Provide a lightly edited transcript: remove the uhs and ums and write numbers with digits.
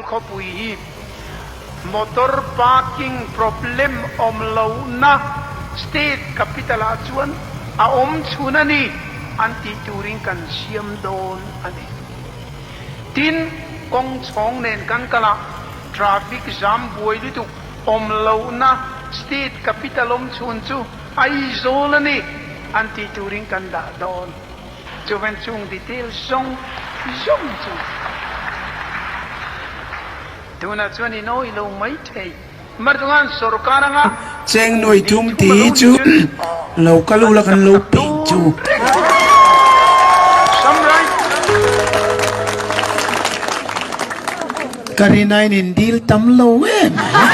khawpui hi motor parking problem awm lohna state capital ah chuan a awm chhun a ni an tih turin kan siam dawn a ni. Tin, kawng chhawng nen kan kal a, traffic jam buai lutuk awm lohna state capital awm chhun chu Aizawl a ni an tih turin kan dah dawn. Chuvan chung detail zawng zawng chu tunah chuan in awih lo mai thei. Martungan sorkar anga Cheng nuai thum tih hi chu lo kal ula kan lo peih chu. Ka rin aiin in dil tam lo em mai.